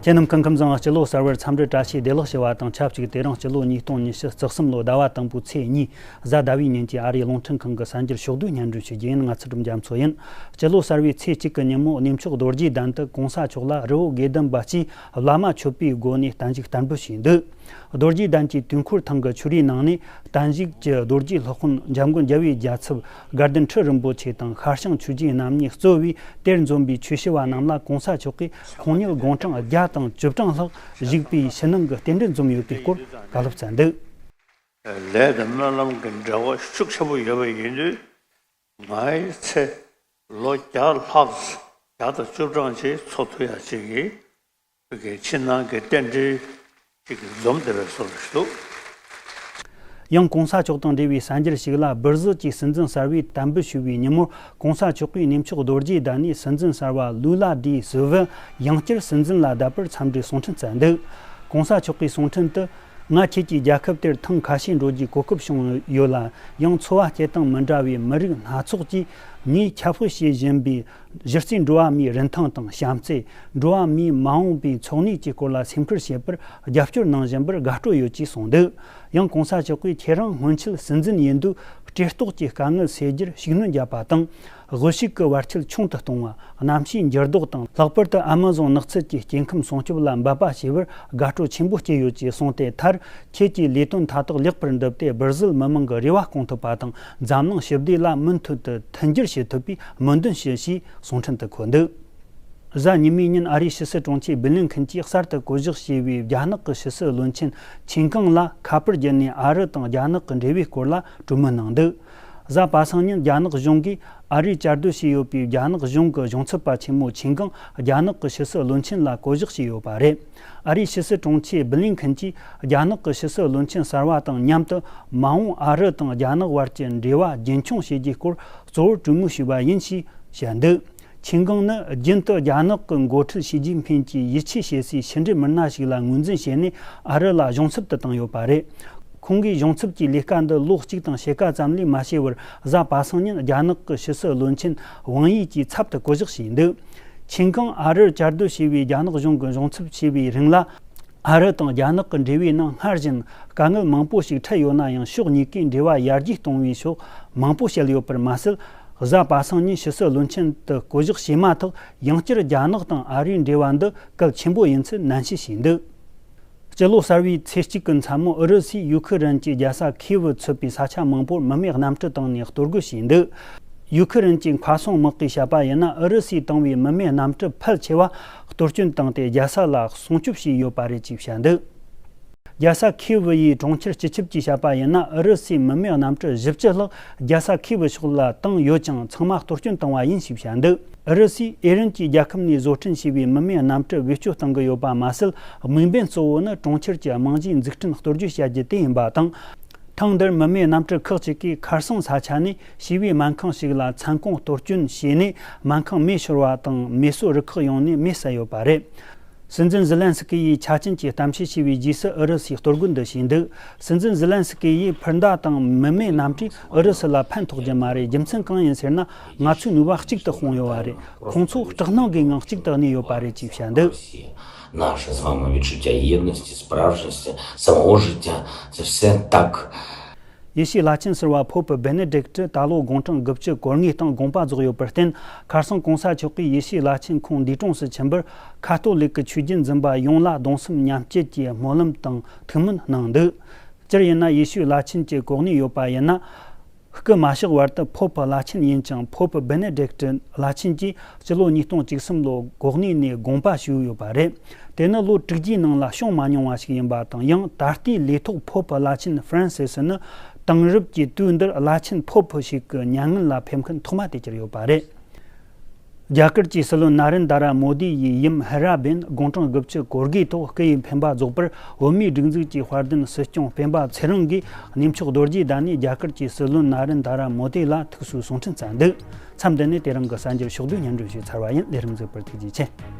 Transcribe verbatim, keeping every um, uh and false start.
དེ་རྣམས་ཁམས་ཁམས་བཟང་། སྤྱི་ལོ་གསར་བར་འཚམས་འདྲི་བཀྲ་ཤིས་བདེ་ལེགས་ཞུ་བ་དང་ཆབས་ཅིག་དེ་རིང་སྤྱི་ལོ་ཉིས་སྟོང་ཉི་ཤུ་རྩ་གསུམ་ལོ་ཟླ་བ་དང་པོའི་ཚེས་གཉིས་གཟའ་ཟླ་བའི་ཉིན་གྱི་ཨ་རིའི་རླུང་འཕྲིན་ཁང་གི་གསར་འགྱུར་ཕྱོགས་བསྡུས་སྙན་སྒྲོན་ཞུ་རྒྱུ་ཡིན། ང་ཚོ་སྒྲུབ་འཇམ་མཚོ་ཡིན། སྤྱི་ལོ་གསར་བའི་ཚེས་གཅིག་གི་ཉིན་མོ་གནས་མཆོག་རྡོ་རྗེ་གདན་དུ་གོང་ས་མཆོག་ལ་རི་བོ་དགེ་ལྡན་པ་སྤྱིའི་བླ་མ་མཆོད་པའི་སྒོ་ནས་བརྟན་བཞུགས་བསྟར་འབུལ་ཞུས་འདུག་རྡོ་རྗེ་གདན་གྱི་དུས་འཁོར་ཐང་གི་ཆོས་རའི་ནང་ནས་བརྟན་བཞུགས་ཀྱི་རྡོ་རྗེ་སློབ་དཔོན་འཇམ་མགོན་རྒྱལ་བའི་རྒྱལ་ཚབ་དགའ་ལྡན་ཁྲི་རིན་པོ་ཆེ་དང་ཤར་བྱང་ཆོས་རྗེ་རྣམ་གཉིས་གཙོས་པའི་དེར་འཛོམས་པའི་ཆོས་ཞུ་བ་རྣམས་ལ་གོང་ས་མཆོག་གིས་ཁོང་ཉིད་དགུང་གྲངས་བརྒྱ་དང་བཅུ་གྲངས་ལྷག་བཞུགས་པའི་ཕྱི་ནང་གི་རྟེན་འབྲེལ་འཛོམས་ཡོད་པའི་སྐོར་བཀའ་སློབ་སྩལ་འདུག་ལས་དང་སྨོན་ལམ་གྱི་འབྲེལ་བ་ཤུགས་ཆེན་པོ་ཡོད་པ་ཡིན་དུས། ང་ཡི་ཚེ་ལོ་བརྒྱ་ལྷག་བརྒྱ་དང་བཅུ་གྲངས་ཅིག་འཚོ་ཐུབ་ཡ་ཅིག་གི་བོད་ཀྱི་ཕྱི་ནང་གི་རྟེན་འབྲེལ་ཅིག་འཛོམས་བསྡད་པའི་བཟོ་འདྲ་ཞིག་འདུག་ཡང་གོང་ས་མཆོག་དང་འབྲེལ་བའི་གསར་འགྱུར་ཞིག་ལ། སྦིར་ཟིལ་གྱི་སྲིད་འཛིན་གསར་པས་དམ་འབུལ་ཞུས་པའི་ཉིན་མོར་གོང་ས་མཆོག་གིས་གནས་མཆོག་རྡོ་རྗེ་གདན་ནས་སྲིད་འཛིན་གསར་པ་ལུ་ལ་ཌི་སིལ་ཝར་ཡང་བསྐྱར་སྲིད་འཛིན་ལ་བསྡད་པར་འཚམས་འདྲིའི་གསུང་འཕྲིན་བསྩལ་འདུག་གོང་ས་མཆོག་གི་གསུང་འཕྲིན་དུ། ང་ཁྱེད་ཀྱི་རྒྱལ་ཁབ་དེར་ཐེངས་ཁ་ཤས་འགྲོ་རྒྱུའི་གོ་སྐབས་བྱུང་ཡོད་ལ། ཡང་འཚོ་བ་སྐྱེལ་སྟངས་མི་འདྲ་བའི་མི་རིགས་སྣ་ཚོགས་ཀྱིས་ངས་ཁྱབ་སྤེལ་བྱེད་བཞིན་པའི་གཞི་རྩའི་འགྲོ་བ་མིའི་རིན་ཐང་དང་བྱམས་བརྩེ། འགྲོ་བ་མིའི་མ་འོངས་པའི་འཚོ་གནས་ཀྱི་སྐོར་ལ་སེམས་ཁུར་བྱེད་པར་རྒྱབ་སྐྱོར་གནང་བཞིན་པར་དགའ་སྤྲོ་ཡོད་ཅེས་གསུངས་འདུག་ཡང་གོང་ས་མཆོག་གིས་ཁྱེད་རང་སྔོན་ཆད་སྲིད་འཛིན་ཡིན་དུས་སྤྲེལ་ལྟོགས་ཀྱི་དཀའ་ངལ་སེལ་རྒྱུར་ཤུགས་སྣོན་བརྒྱབ་པ་དང་། དབུལ་ཕྱུག་གི་བར་ཁྱད་ཆུང་དུ་གཏོང་བ། གནམ་གཤིས་འགྱུར་ལྡོག་དང་། ལྷག་པར་དུ་ཨ་མ་ཟོན་ནགས་ཚལ་གྱི་སྐྱེ་ཁམས་སྲུང་སྐྱོབ་ལ་འབད་པ་བྱས་པར་དགའ་སྤྲོ་ཆེན་པོ་སྐྱེས་ཡོད་ཅེས་གསུངས་ཏེ། མཐར་ཁྱེད་ཀྱི་ལས་དོན་མཐའ་དག་ལེགས་པར་འགྲུབ་སྟེ། སྦིར་ཟིལ་མི་མང་གི་རེ་བ་སྐོང་ཐུབ་པ་དང་། འཛམ་གླིང་ཞི་བདེ་ལ་མུ་མཐུད་དུ་མཐུན་འགྱུར་བྱེད་ཐུབ་པའི་སྨོན་འདུན་ཞུ་ཞེས་གསུང་འཕྲིན་དུ་འཁོད་འདུག་གཟའ་ཉི་མའི་ཉིན་ཨ་རིའི་ཕྱི་སྲིད་དྲུང་ཆེ་བྷི་ལིན་ཁིན་གྱིས་གསར་དུ་བསྐོ་གཞག་བྱས་པའི་རྒྱ་ནག་གི་ཕྱི་སྲིད་བློན་ཆེན་ཆིན་ཀང་ལ་ཁ་པར་བརྒྱུད་ནས་ཨ་རི་དང་རྒྱ་ནག་གི་འབྲེལ་བའི་སྐོར་ལ་གྲོས་མོལ་གནང་འདུག་གཟའ་པ་སངས་ཉིན་རྒྱ་ནག་གཞུང་གིས་ཨ་རིར་བཅའ་སྡོད་བྱས་ཡོད་པའི་རྒྱ་ནག་གཞུང་གི་གཞུང་ཚབ་པ་ཆེན་མོ་ཆིན་ཀང་རྒྱ་ནག་གི་ཕྱི་སྲིད་བློན་ཆེན་ལ་བསྐོ་གཞག་བྱས་ཡོད་པ་རེད། ཨ་རིའི་ཕྱི་སྲིད་དྲུང་ཆེ་བྷི་ལིན་ཁིན་གྱིས་རྒྱ་ནག་གི་ཕྱི་སྲིད་བློན་ཆེན་གསར་པ་དང་མཉམ་དུ་མ་འོངས་ཨ་རི་དང་རྒྱ་ནག་བར་གྱི་འབྲེལ་བ་རྒྱུན་འཁྱོངས་བྱེད་རྒྱུའི་སྐོར་གཙོ་བོར་གྲོས་མོལ་ཞུས་པ་ཡིན་ཞེས་བཤད་འདུག་ཆིན་ཀང་ནི་རྒྱུན་དུ་རྒྱ་ནག་གི་འགོ་ཁྲིད་ཞི་ཅིན་ཕིན་གྱི་ཡིད་ཆེས་བྱེད་སའི་ཕྱི་འབྲེལ་མི་སྣ་ཞིག་ལ་ངོས་འཛིན་བྱས་ནས་ཨ་རི་ལ་གཞུང་ཚབ་ཏུ་བཏང་ཡོད་པ་རེད། ཁོང་གིས་གཞུང་ཚབ་ཀྱི་ལས་ཀ་འདི་ལོ་གཅིག་དང་ཕྱེད་ཀ་ཙམ་ལས་མ་བྱས་པར། གཟའ་པ་སངས་ཉིན་རྒྱ་ནག་གི་ཕྱི་སྲིད་བློན་ཆེན་ཝང་ཡི་གྱི་ཚབ་ཏུ་བསྐོ་གཞག་བྱས་འདུག་ཆིན་ཀང་ཨ་རིར་བཅའ་སྡོད་བྱས་པའི་རྒྱ་ནག་གཞུང་གི་གཞུང་ཚབ་བྱས་པའི་རིང་ལ། ཨ་རི་དང་རྒྱ་ནག་གི་འབྲེལ་བའི་ནང་སྔར་བཞིན་དཀའ་ངལ་མང་པོ་ཞིག་འཕྲད་ཡོད་ན་ཡང་། ཕྱོགས་གཉིས་ཀས་འབྲེལ་བ་ཡར་རྒྱས་གཏོང་བའི་ཕྱོགས་མང་པོ་བཤད་ཡོད་པར་མ་ཟད། གཟའ་པ་སངས་ཉིན་ཕྱི་སྲིད་བློན་ཆེན་དུ་བསྐོ་གཞག་བྱས་མ་ཐག་ཡང་བསྐྱར་རྒྱ་ནག་དང་ཨ་རིའི་འབྲེལ་བ་འདི་གལ་ཆེན་པོ་ཡིན་ཚུལ་ནན་བཤད་བྱས་འདུག་སྤྱི་ལོ་གསར་བའི་ཚེས་གཅིག་གི་མཚན་མོ་ཨུ་རུ་སུས་ཡུ་ཁུ་རེན་གྱི་རྒྱལ་ས་ཁིའེ་ཝུ་ཚུད་པའི་ས་ཆ་མང་པོར་མི་མེད་གནམ་གྲུ་བཏང་ནས་གཏོར་རྒོལ་བྱས་འདུག་ཡུ་ཁུ་རེན་གྱི་མཁའ་སྲུང་དམག་གིས་བཤད་པ་ཡིན་ན། ཨུ་རུ་སུས་བཏང་བའི་མི་མེད་གནམ་གྲུ་ཕལ་ཆེ་བ་གཏོར་སྐྱོན་བཏང་སྟེ། རྒྱལ་ས་ལ་སྲུང་སྐྱོབ་བྱས་ཡོད་པ་རེད་ཅེས་བཤད་འདུག་རྒྱལ་ས་ཁིའེ་ཝུ་ཡི་གྲོང་ཁྱེར་སྤྱི་ཁྱབ་ཀྱིས་བཤད་པ་ཡིན་ན། ཨུ་རུ་སུའི་མི་མེད་གནམ་གྲུ་བཞི་བཅུ་ལྷག་རྒྱལ་ས་ཁིའེ་ཝུ་ཕྱོགས་ལ་བཏང་ཡོད་ཀྱང་། ཚང་མ་གཏོར་སྐྱོན་བཏང་བ་ཡིན་ཞེས་བཤད་འདུག་ཨུ་རུ་སུས་ཨི་རན་གྱི་རྒྱལ་ཁབ་ནས་བཟོ་སྐྲུན་བྱས་པའི་མི་མེད་གནམ་གྲུ་བེད་སྤྱོད་གཏང་གི་ཡོད་པ་མ་ཟད། དམིགས་འབེན་གཙོ་བོ་ནི་གྲོང་ཁྱེར་གྱི་རྨང་གཞིའི་འཛུགས་སྐྲུན་གཏོར་རྒོལ་བྱ་རྒྱུ་དེ་ཡིན་པ་དང་། ཐེངས་འདིར་མི་མེད་གནམ་གྲུ་ཁག་ཅིག་གིས་ཁར་སང་ས་ཆ་ནས་ཞི་བའི་སྨན་ཁང་ཞིག་ལ་མཚན་གུང་གཏོར་སྐྱོན་བྱས་ནས། སྨན་ཁང་མེ་ཤོར་བ་དང་། མེ་གསོད་རུ་ཁག་ཡོང་ནས་མེ་བསད་ཡོད་པ་རེད། སྲིད་འཛིན་ཛི་ལན་སི་ཀི་ཡིས་ཆ་རྐྱེན་གྱི་གཏམ་བཤད་བྱས་པའི་རྗེས་སུ་ཨུ་རུ་སུས་གཏོར་རྒོལ་འདི་བྱས་འདུག་སྲིད་འཛིན་ཛི་ལན་སི་ཀི་ཡིས་འཕུར་མདའ་དང་མི་མེད་གནམ་གྲུས་ཨུ་རུ་སུ་ལ་ཕན་ཐོགས་རྒྱུ་མ་རེད། རྒྱུ་མཚན་གང་ཡིན་ཟེར་ན། ང་ཚོས་ནུས་པ་གཅིག་ཏུ་སྤུངས་ཡོད་པ་རེད། ཁོང་ཚོ་སྐྲག་སྣང་གི་ངང་གཅིག་ཏུ་གནས་ཡོད་པ་རེད་ཅེས་བཤད་འདུག Наше з вами відчуття єдності, справжності, самого життя, це все так. ཡེ་ཤུའི་བླ་ཆེན་ཟུར་པ་ཕོ་བུ་བེ་ནེ་ཌིག་ཏུ་ད་ལོ་དགུང་གྲངས་དགུ་བཅུ་གོ་ལྔའི་སྟེང་དགོངས་པ་རྫོགས་ཡོད་པར་བརྟེན། ཁར་སང་གོང་ས་མཆོག་གིས་ཡེ་ཤུའི་བླ་ཆེན་ཁོང་འདས་གྲོངས་སུ་ཕྱིན་པར། ཁ་ཐོ་ལིག་གི་ཆོས་བརྒྱུད་འཛིན་པ་ཡོངས་ལ་གདུང་སེམས་མཉམ་སྐྱེད་ཀྱི་སྨོན་ལམ་དང་ཐུགས་སྨོན་གནང་འདུག་སྤྱིར་ཡིན་ན། ཡེ་ཤུའི་བླ་ཆེན་གྱི་གོ་གནས་ཡོད་པ་ཡིན་ན། སྐུ་མ་གཤེགས་བར་དུ་ཕོ་བུ་བླ་ཆེན་ཡིན་ཅིང་། ཕོ་བུ་བེ་ནེ་ཌིག་ཏུ་བླ་ཆེན་གྱིས་སྤྱི་ལོ་ཉིས་སྟོང་བཅུ་གསུམ་ལོར་གོ་གནས་ནས་དགོངས་པ་ཞུས་ཡོད་པ་རེད། དེ་ནི་ལོ་དྲུག་བརྒྱའི་ནང་ལ་བྱུང་མ་མྱོང་བ་ཞིག་ཡིན་པ་དང་། ཡང་ད་ལྟའི་ལས་ཐོག་ཕོ་བུ་བླ་ཆེན་ཧྥ་རན་སི་སི་ནི། དེང་རབས་ཀྱི་དུས་འདིར་བླ་ཆེན་ཕོ་བུ་ཞིག་གི་མྱ་ངན་ལ་ཕེབས་མཁན་ཐོག་མ་དེ་གྱུར་ཡོད་པ་རེད། རྒྱ་གར་གྱི་སྲིད་བློན་ན་རེན་དྷ་ར་མོ་དི་ཡི་ཡུམ་ཧེ་ར་བྷེན་དགུང་གྲངས་དགུ་བཅུ་གོ་དགུའི་ཐོག་སྐུ་ཡི་འཕེན་པ་རྫོགས་པར། བོད་མིའི་སྒྲིག་འཛུགས་ཀྱི་དཔལ་ལྡན་སྲིད་སྐྱོང་སྤེན་པ་ཚེ་རིང་གིས་གནས་མཆོག་རྡོ་རྗེ་གདན་ནས་རྒྱ་གར་གྱི་སྲིད་བློན་ན་རེན་དྷ་ར་མོ་དི་ལ་ཐུགས་གསོའི་གསུང་འཕྲིན་བསྩལ་འདུག་མཚམས་འདི་ནས་དེ་རིང་གི་གསར་འགྱུར་ཕྱོགས་བསྡུས་སྙན་སྒྲོན་ཞུས་ཚར་བ་ཡིན། ལས་རིམ་གཟིགས་པར་ཐུགས་རྗེ་ཆེ།